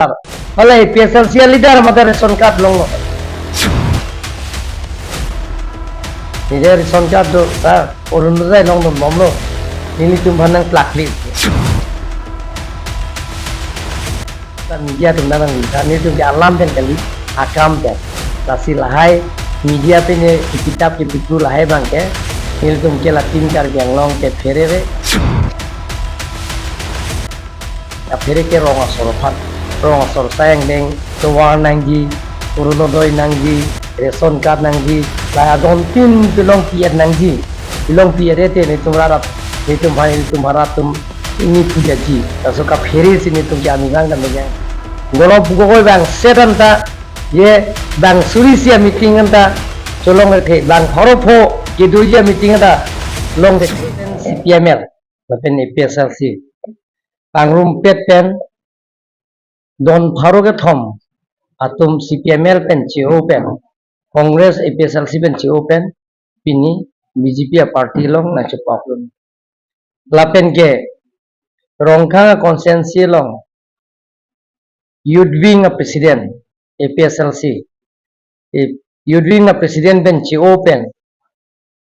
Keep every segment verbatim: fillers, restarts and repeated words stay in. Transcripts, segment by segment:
Hala A P H L C a leader mate ration card longlo. Neli ration card do ta Orunodoi longdun bomlo. Nelitum aphan nangplakli. Ta media atum nang, nelitum ke alam pen kali, akam pen. Lasi lahai media pen ye kitab kipikru lahai abangke, nelitum ke latum Karbi Anglong ke pherere. Aphereke rong asor aphan, rong asor asai angdeng, tovar nangji, Orunodoi nangji, ration card nangji, lahai adon tin pilong pi-et nangji, pilong pi-et te nelitum rat, nelitum aphan, nelitum rat atum ini pujaji, laso kaphere si nelitum ke arnivang dam bejang. Golok buko koi bang setan ta, ye bang suri si a meeting anta, cholong thekthe, bang pharo pho kedoji a meeting anta, long thekthe, C P M L, lapen A P H L C. Pangrumpet pen, don pharo kethom atum C P M L pen che-o pen, Congress A P H L C pen che-o pen, pini B J P a party along nangchepaklo. Lapen ke Rongkhang a constituency along Youth Wing a president, A P H L C, eh, Youth Wing a president pen che-o pen,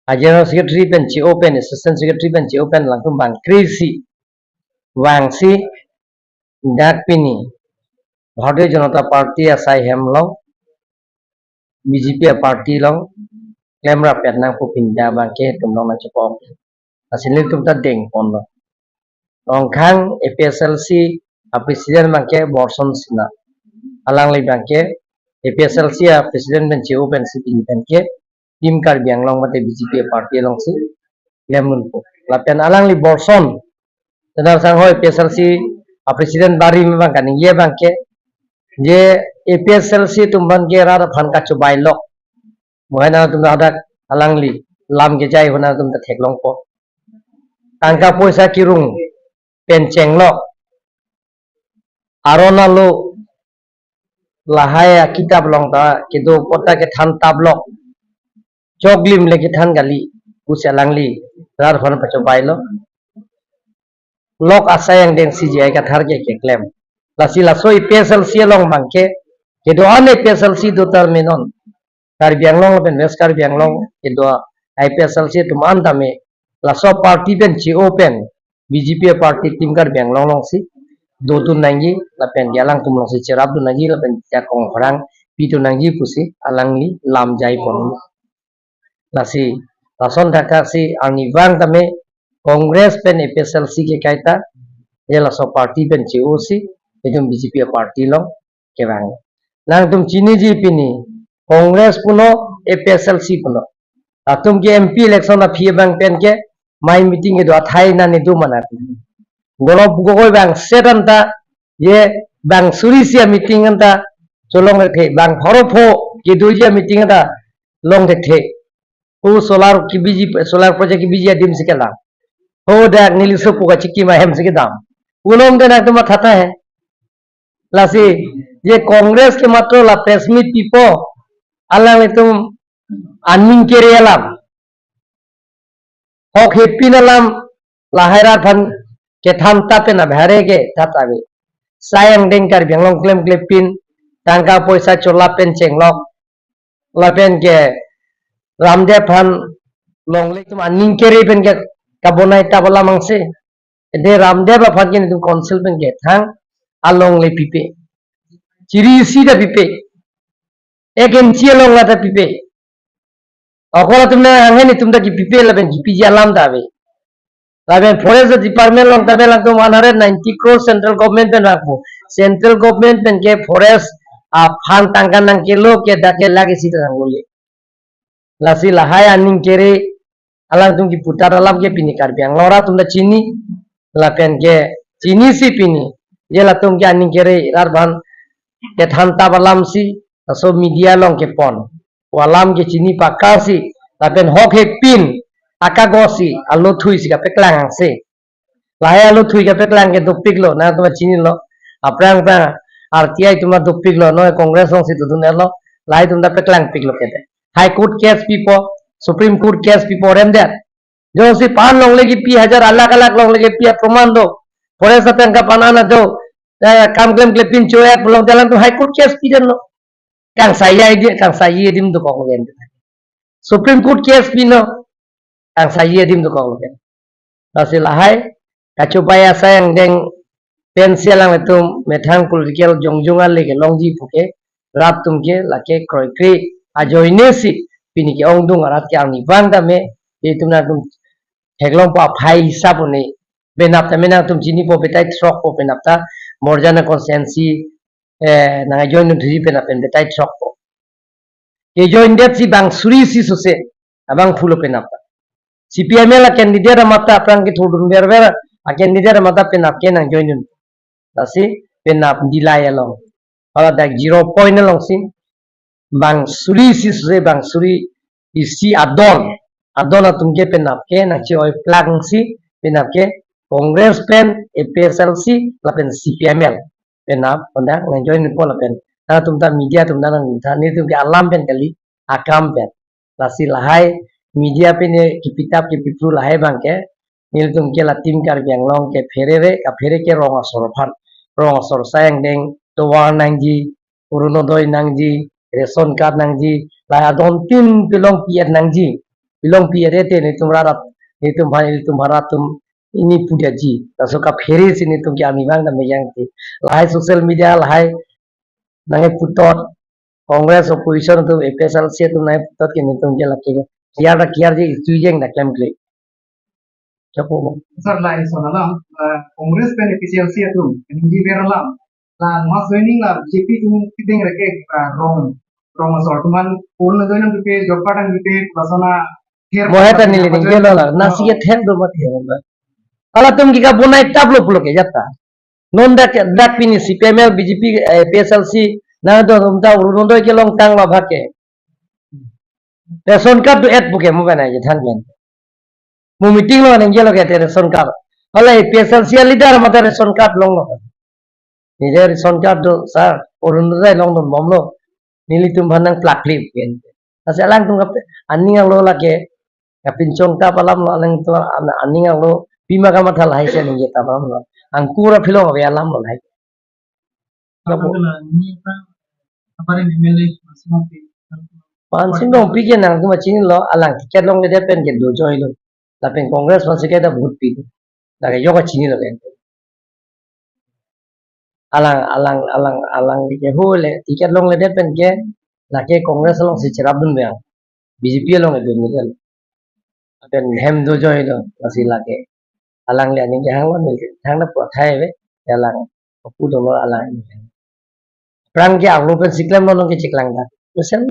a general secretary pen che-o pen, assistant secretary pen che-o pen, alangtum bang kre-isi vangsi dak pini Bharatiya Janata Party asai hem along, B J P a party along klemrap-et nangpo, pini dak abangke itum along nangchepok. Lasi nelitum ta dengponlo. Rongkhang A P H L C a president abangke Borson Singha. Alangli abangke A P H L C a president pen che-o pensi pini pen ke Team Karbi Anglong mate B J P party alongsi klemdunpo. Lapen alangli Borson, Tenar Sanghoi A P H L C a president barim abang kaningje abangke, je A P H L C atum abangke rat aphan kachobai lok. Mohai nangtum hadak alangli lam kejai ahut nangtum ta theklongpo. Tangka poisa kirung pen chenglok. Aron alo lahai akitab along ta kedo apot ta kethan tablok. Choklim le kethan kali, pusi alangli rat aphan pachobailo. Lok asai angdeng C J I Kathar ke keklem. Lasi laso A P H L C along abangke, kedo-an A P H L C do term non. Karbi Anglong lapen West Karbi Anglong kedo A P H L C atum an tame, laso party pen che-o pen, B J P party Team Karbi Anglong alongsi dodun nangji, lapen alangtum alongsi cherapdun nangji, lapen jakong khorang pidun nangji pusi alangli lam jaipon. Lasi lason thakthak si arnivang tame Congress pen A P H L C ke kaita, je laso party pen che-o si, itum B J P party along kevang. Nangtum chiniji pini, Congress puno, A P H L C puno. Latum ke M P election aphi abang pen ke, mai meeting kedo athai nani do mana. Golok buko koi bang setan ta, je bang suri si a meeting anta cholong thekthe, bang pharo pho kedoji a meeting anta long thekthe. O solar kebiji, solar project kebiji adim si kelang. O dak neli sopo kachiki ma hem si kedam. Ulom de nangtum matha tahai. Lasi, je Congress ke matro la press meet pipo, alanglitum aning kere alam, hok hepin alam, lahai rat aphan kethan ta pen abhare ke tata ave. Asai angdeng Karbi Anglong klemkle pin, tangka poisa chola pen chenglok, lapen ke Ramdev aphan longle atum aning kere pen ke kabonai ta alam angse. Ede Ramdev aphan ke nelitum council pen kethang alongle pipe. Chiri isi ta pipe. Ek inchi along la ta pipe. Okol atum nangkehang atum ta kipipe lapen kipiji alam ta ave. Lapen forest department along ta ave, alangtum one hundred ninety crore central government pen vangpo. Central government pen ke forest aphan tangka nangkelo ke dak ke lakh isi ta nanglole. Lasi lahai aning kere alangtum kipu ta alam ke pini Karbi Anglong rat atum ta chini, lapen ke chinisi pini, je latum ke aning kere rat aphan kethan ta alam si, laso media along kepon. O alam ke chini pakar si, lapen hok hepin akagos si, alo thui si kapeklang angse. Lahai alo thui kapeklang ke dopiklo, nangtum chinilo. Aphrang aphrang R T I atum dopiklo, non Congress alongsi dodun-etlo, lahai atum ta peklangpiklo kete. High Court case pipo, Supreme Court case pipo, remdet. Jongsi pan longle kipi hajar, alak alak longle kipi aproman do. Forest atangka pan ana do. ta kam klemkle pin cho-et pulote alangtum High Court case pidetlo. Kangsaji adim, kangsaji adim dokok lo pen. Supreme Court case pinon, kangsaji adim dokok lo pen. Lasi lahai kachopai asai angdeng pensi alanglitum methang political jongjong ale kelongji puke, rat atum ke lake kroikre ajoine si pini ke-ongdung arat ke arnivang tame, itum nangtum theklongpo aphai hisap un-e. Penap tame nangtum chinipo, betai throkpo penap ta, Borjana constituency, eh, nang-join un thuji penap pen betai throkpo. Ke-join det si bang suri isi sose abangphu lo penap ta. C P I M L a-candidate amat ta aphrang kethurdun verver a-candidate amat ta penap ke nang-join un. Lasi penap dilai along, hala dak zero point alongsi bang suri isi sose, bang suri isi adon, adon atum ke penap ke nangche-oi plangsi penap ke Congress pen A P H L C lapen C P I M L penap pada nang-join unpo lapen. Nangtum ta media atum ta nangthan, netum ke alam pen kali, akam pen. Lasi lahai media pen kepitap kepipru lahai abang ke, nelitum ke la Team Karbi Anglong ke pherere, kaphere ke rong asor aphan. Rong asor asai angdeng tovar nangji, Orunodoi nangji, ration card nangji, lahai adon tin pilong pi-et nangji. Pilong pi-et te netum rarat, netum aphan, netum aphan rat atum ini pudetji. Laso kaphere si netum ke arnivang tame jangte. Lahai social media lahai nangkeputot, Congress opposition atum, A P H L C atum nangkeputot ke netum ke lake kiar ta kiarji, itu jeng ta klemkle. Chapo mo. Sir, la ison alam, la Congress pen A P H L C atum ningjever alam, la mass joining la B J P atum kedeng reke, ah, rong, rong asor atum an, Orunodoi nangkepi, job card nangkepi, lasona her mo heta neli ningje lo la, nasi ke ther do mati ya ba. Halatum ke kabonai tap lo pulo ke jata. Non dak, dak pini C P I M L, B J P, eh, A P H L C nangdo atum ta Orunodoi kelong tang labhak ke ration card do-et puke mo kanai je than pen. Mo meeting lo ningje lo ke te ration card. Hala A P H L C a-leader amat ta ration card longlo. Nije ration card do sir, Orunodoi longdun bomlo. Nelitum aphan nangplak klip pen. Lasi alangtum kape, aning arlo lake, kapinchong tap alam lo, alangtum an-, aning arlo pima kamatha lahai si ningje tap alam lo. Angkur aphi along ave alam lo lahai. Apa kena ini kan, apa yang M L A masih mau pi-, Mansing Rongpi ke nangtum chinilo, alang ticket longledet pen ke dojoilo. Lapen Congress aphansi kaita vote pi. Lake ajok chinilo ke. Alang, alang, alang, alang ke hole ticket longledet pen ke, lake Congress alongsi cherapdun bang. B J P along edun ni kan. Lapen hem dojoilo, lasi lake. Alangli aning kehang lo, neli hang na puthai ave, alang opu dolo alang. Aphrang ke arlo pensi klemlo, non ke chiklang ta. Mesen